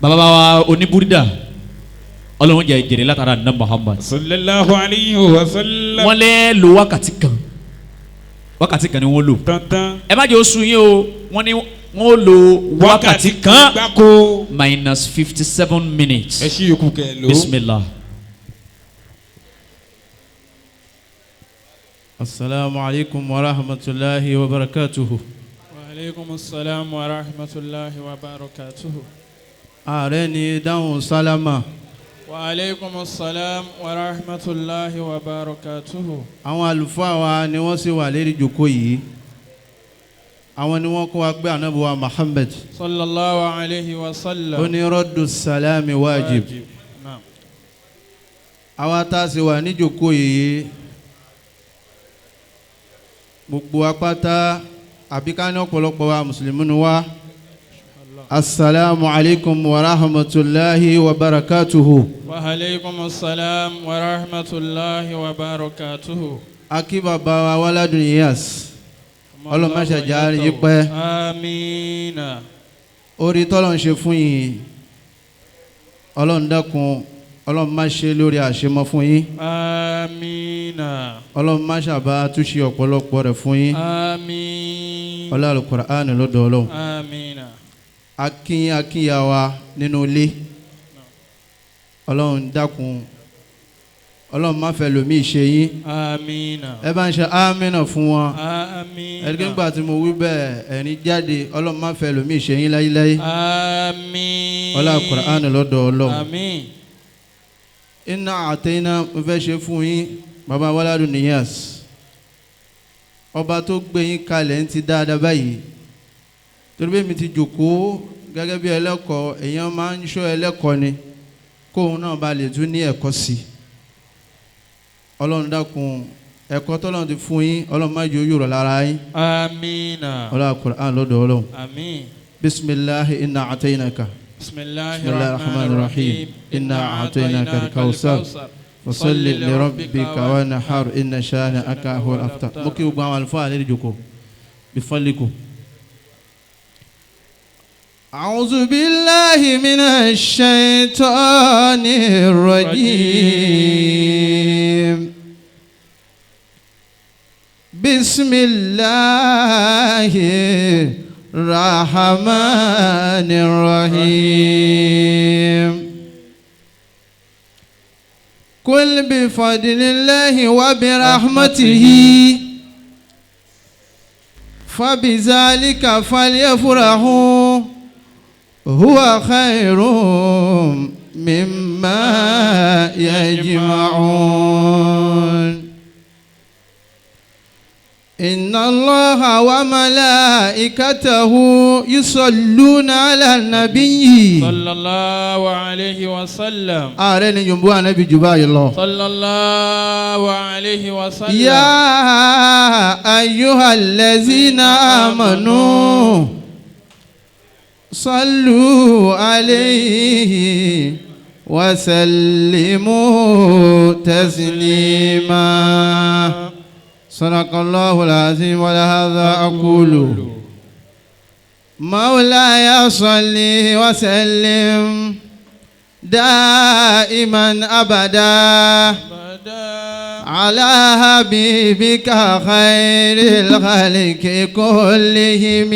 Bàbá wa oníbúrídà, Ọlọ́run jẹ́ jèrè látara nà Muhammad. Sallallahu alayhi wa sallam. Wọ́n lé lo wákàtí kan, wákàtí kan ni wọ́n lò. Tantan. Ẹ má jẹ́ oṣù yín o. Wọ́n ní wọ́n lo wákàtí kan gbáko. minus 57 minutes. Ẹ ṣí yòókù kẹ lò. Bisimilah. السلام عليكم ورحمة الله وبركاته. وعليكم السلام ورحمة الله وبركاته. Ààrẹ ni dáhùn sálámà. وعليكم السلام ورحمة الله وبركاته. Àwọn àlùfáà wa ni wọ́n sì wà lérí ìjókòó yìí. Àwọn ni wọ́n kọ́ wa pé Ànábì wa Muhammad صلى الله عليه وسلم. ó ní رد السلام واجب. نعم. Àwa tá a sì wà níjókòó yìí, gbogbo apáta àbí ká ní ọ̀pọ̀lọpọ̀ wa, mùsùlùmí ni wá. Asalaamu alaykum wa rahmatulahi wa barakatuhu. وعليكم السلام ورحمة الله وبركاته. Akí bàbá wa Wáládùn Iyas, Ọlọ́run má ṣe jẹ́ àárín yín pẹ́. آمين. Orí tọ́lọ̀ ń ṣe fún yín, Ọlọ́run dákun, Ọlọ́run má ṣe lórí àṣemọ́ fún yín. آمين. Ọlọ́run má ṣàbá túnṣe ọ̀pọ̀lọpọ̀ rẹ̀ fún yín. آمين. Ọlá Al-Qur'an lọ́dọ̀ Ọlọ́run. آمين. Akín akínyà wa nínú ilé, Ọlọ́run dákun, Ọlọ́run má fẹ́ lòmíì ṣe yín. آمين. Ẹ bá ń ṣe ámínà fún wọn. آمين. Ẹ̀rígbà tí mo wí bẹ́ẹ̀, ẹ̀rín jáde. Ọlọ́run má fẹ́ lòmíì ṣe yín láyéláyé. آمين. Ọlá Al-Qur'an lọ́dọ̀ Ọlọ́run. آمين. Iná àtẹ̀yìnà mo fẹ́ ṣe fún yín, bàbá Wáládùn Niyas, ọba tó gbé yín kalẹ̀ ń ti dáadáa báyìí, torí bí mi ti jòkóó gẹ́gẹ́ bí ẹlẹ́kọ̀ọ́, èèyàn máa ń ṣọ́ ẹlẹ́kọ̀ọ́ ni kóun náà ba lè tún ní ẹ̀kọ́ sí i. Ọlọ́run dákun, ẹ̀kọ́ tọ́lọ́run ti fún yín, Ọlọ́run má jẹ́ ó yòrò lára yín. آمين. Ọlọ́run Qur'an lọ́dọ̀ Ọlọ́run. آمين. Bisimilahi inna ataynaka. بسم الله بسم الله الرحمن الرحمن الرحيم. الرحيم. إنا أعطيناك الكوثر. فصل لربك وانحر إن شانئك هو الأبتر. Mo kí gbogbo àwọn àlùfáà lórí ìjókòó bifọ́líkù. أعوذ بالله من الشيطان الرجيم. بسم الله الرحمن الرحيم. قل بفضل الله وبرحمته فبذلك فليفرحوا هو خير مما يجمعون. إن الله وملائكته يصلون على النبي. صلى الله عليه وسلم. Ààrẹ ni yòǹbó ànábì jù báyìí lọ. صلى الله عليه وسلم. يا أيها الذين آمنوا صلوا عليه وسلموا تسليما. صدق الله العظيم. ولهذا أقول مولاي صل وسلم دائما أبدا أبدا على حبيبك خير الخلق كلهم.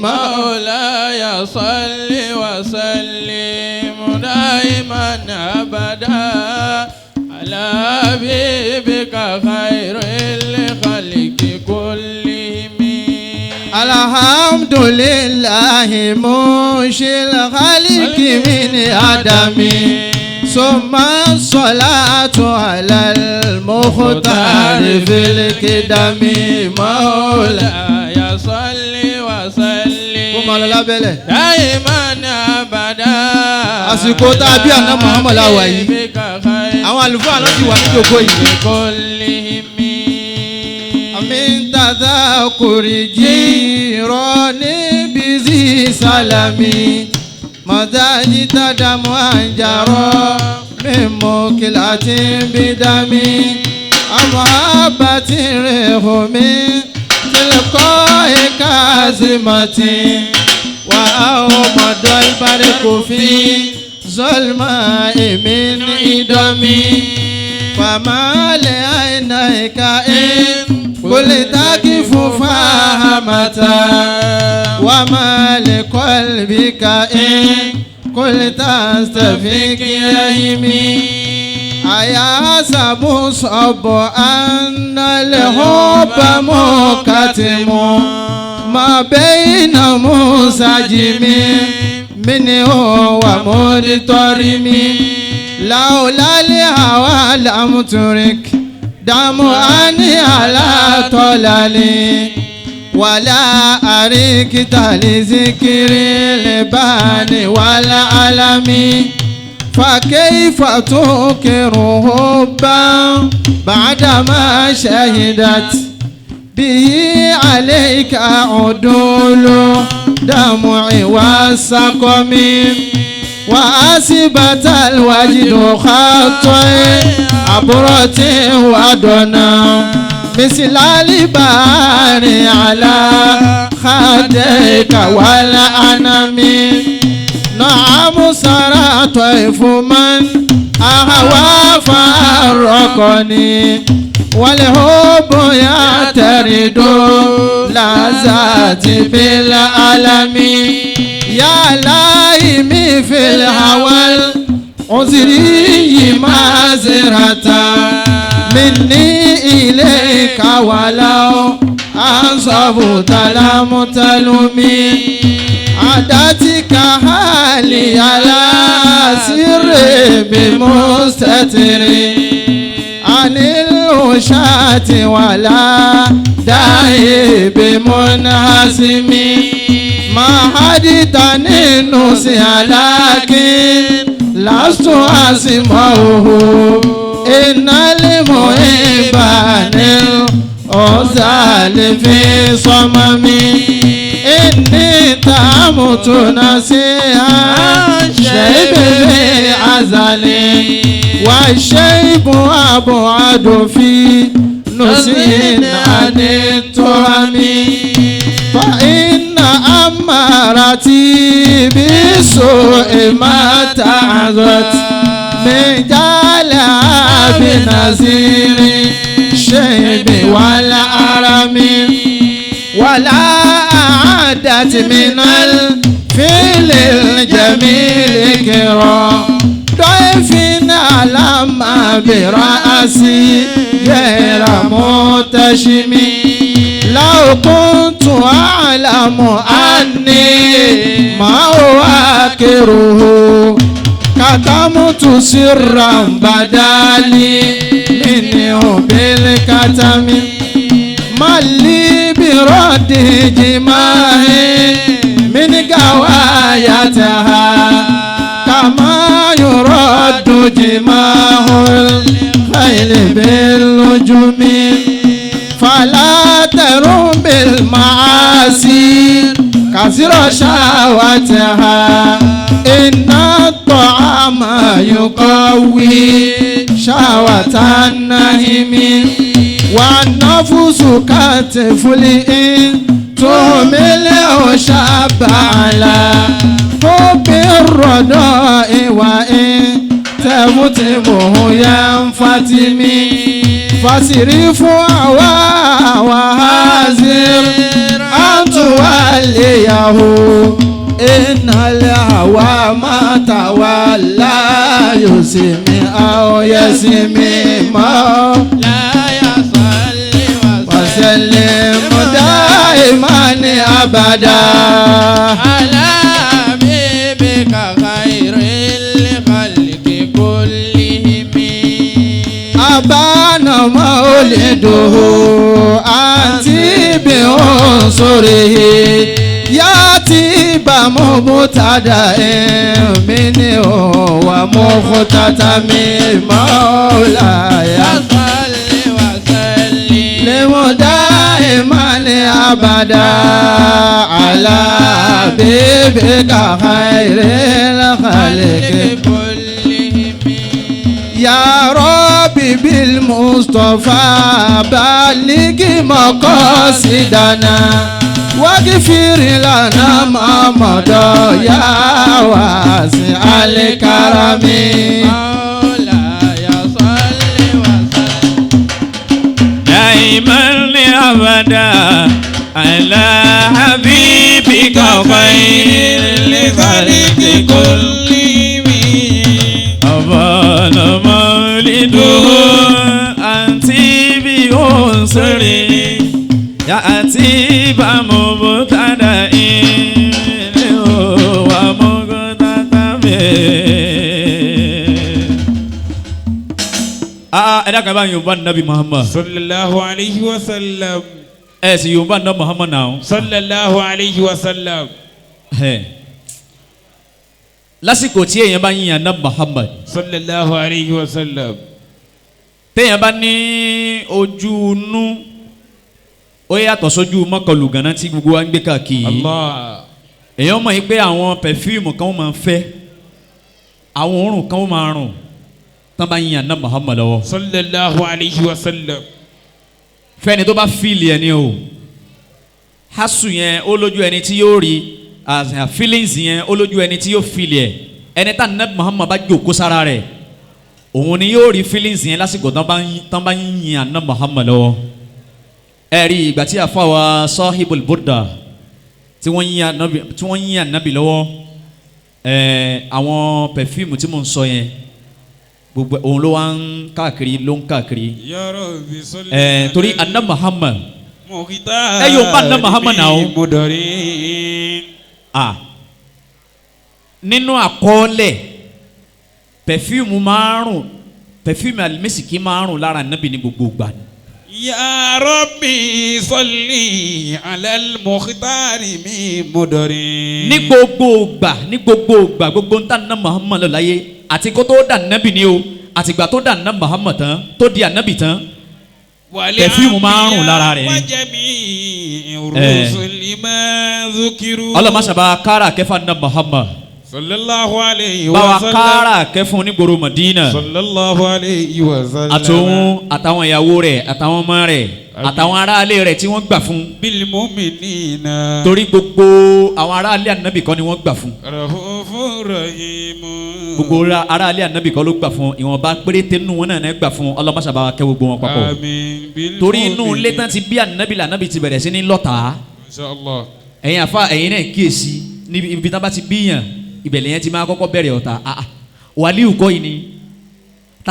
مولاي صل وسلم دائما أبدا على حبيبك خير الخلق كلهم. الحمد لله منشئ الخلق من عدم، ثم الصلاة على المختار في القدم. مولاي مولاي صل وسلم Kó máa lọ lábẹ́lẹ̀. دائما أبدا. Àsìkò tá a bí àná Muhammad la wà yìí. حبيبك خير Àwọn àlùfáà ló ti wà níjókòó yìí. كلهم. من تذاكر جيراني بذي سلامي مزاج دم أنجرى من مكلة بدمي أمحبة ريح من تلقاء كازمة. في ظلماء من إدمي فما لعينيك إن قلت كف فهمتا وما لقلبك إن قلت أستفيك يهمي أيحسب صب أن الحب مكتم ما بين مساجم منه ومضطرم لولا الهوى لم ترك دمعا على طلالي ولا أريك لذكر البان والعلم فكيف تنكر حبا بعدما شهدت به عليك عدول دمع والسقم وأثبت الوجد خط عبرة ودنا مثل البار على خديك والأنم نعم سرى طيف من أهوى فارقني والحب يعترض لذات بالألم يا لائمي في الهوى العذري معذرة مني إليك ولو أنصفت لم تلمي عادتك حالي على سر بمستتر عن الوشاة ولا داعي بمنهزم ما حدثني نسي لكن لست أسمعه إن المحب أزال في صممي إني تعمت نسيها شيب في عزلي والشيب أبعد في نسي عن التهم فإن أمارتي بسوء ما تعزت من جالها بنزير الشيب والأرم ولا أعدت من الفيل الجميل كرام ضيف على ما برأسي غير متشم لو كنت أعلم أني ما أواكره كتمت سرا بدالي منه بالكتم ما لي برد جماهي من قوايتها كما يرد جماه الخيل بالنجوم فلا ترم بالمعاصي كثير شهوتها إن الطعام يقوي شهوة النهم والنفس كطفل إن تهمله شاب على حب الرضاء وإن تفتمه ينفتم فاصرف وهازر أن توليه إن الهوى ما تولى يسمي أو يسمي ما لا يصلي وسلم دائما أبدا على حبيبك خير الخلق كلهم أبان مولده أنت بعنصره يأتي بمبتدأ منه ومختتم مولاي صل وسلم دائما أبدا على حبيبك خير الخلق كلهم يا ربي بالمصطفى بلغ مقاصدنا واغفر لنا ما مضى يا واسع الكرم. مولاي صل وسلم دائما أبدا على حبيبك خير الخلق كلهم. أبان مولده أنت بأنصري يأتي بمبتدأ ومقتدم. Ẹ dákun, ẹ bá Yorùbá Nabi Muhammad. Sallallahu alayhi wa sallam. Ẹ sì Yorùbá Nabi Muhammad náà. Sallallahu alayhi wa sallam. Ẹ lásìkò tí èèyàn bá yìnyín Nabi Muhammad. Sallallahu alayhi wa sallam. Téèyàn bá ní ojú inú, ó yàtọ̀ sójú mọ́kànlù gànà tí gbogbo wa ń gbé káàkiri. Allah. Èèyàn mọ̀ yín pé àwọn pẹ̀fíùmù kan máa ń fẹ́, àwọn òórùn kan máa rùn tán bá yìnyín Nabi Muhammad lọ́wọ́. Sallallahu alayhi wa sallam. Fẹ́ni tó bá fíìlì ẹni o, hasu yẹn ó lójú ẹni tí yóò rí, as in feelings yẹn ó lójú ẹni tí yóò fíìlì ẹ. Ẹni tá Nabi Muhammad bá jòkó sára rẹ̀, òun ni yóò rí feelings yẹn lásìkò tán bá yìn Nabi Muhammad lọ́wọ́. Ẹ rí ìgbà tí àfa wa Sahibul Burda tí wọ́n yìn Ànábì lọ́wọ́, ẹ àwọn pẹ̀fíìmù tí mò ń sọ yẹn gbogbo òun ló wá ń káàkiri, ló ń káàkiri. Ya Rabbi salli. Ẹ torí Ànábì Muhammad Mukhtar. Ẹ yóò bá Ànábì Muhammad náà o. Mudarin. Nínú àkọọ́lẹ̀, pẹ̀fíìmù márùn, pẹ̀fíìmù alimẹ́sìkì márùn lára Ànábì ní gbogbo ìgbà. Ya Rabbi salli ala al-Mukhtar min mudarin. Ní gbogbo ìgbà, ní gbogbo ìgbà, gbogbo ntá Ànábì Muhammad lọ láyé, àti kó tó dà Ànábì ni o, àtìgbà tó dà Ànábì Muhammad tán, tó di Ànábì tán, pẹ̀fíìmù márùn lára rẹ̀ ni. Ọlọ́mọ sábà kára kẹfà Ànábì Muhammad. Sallallahu alayhi wa Báwa sallam. kára kẹfún nígboro Madina. Sallallahu alayhi wa sallam. Àtòun àtàwọn ìyàwó rẹ̀, àtàwọn ọmọ rẹ̀, àtàwọn aráalé rẹ̀ tí wọ́n gbà fún. Bil mu'minina. Torí gbogbo àwọn aráalé Ànábì kọ́ ni wọ́n gbà fún. Rahufur rahim. Gbogbo aráalé Ànábì kọ́ ló gbà fún, ìwọ̀nba péréte nínú wọn náà gbà fún. Ọlọ́mọ sábà kẹ́ gbogbo wọn papọ̀. Àmín. Bil Torí inú mu'minina. ilé tán ti bí Ànábì, lànàbì ti bẹ̀rẹ̀ sí ní lọ́tà. Masha Allah. Ẹ̀yin àfa, ẹ̀yin náà kíyèsí níbi ibi tán bá ti bíyàn, ìbẹ̀lẹ̀ yẹn ti máa kọ́kọ́ bẹ̀rẹ̀ ọ̀tá. Wàlíù kọ́ yìí ni.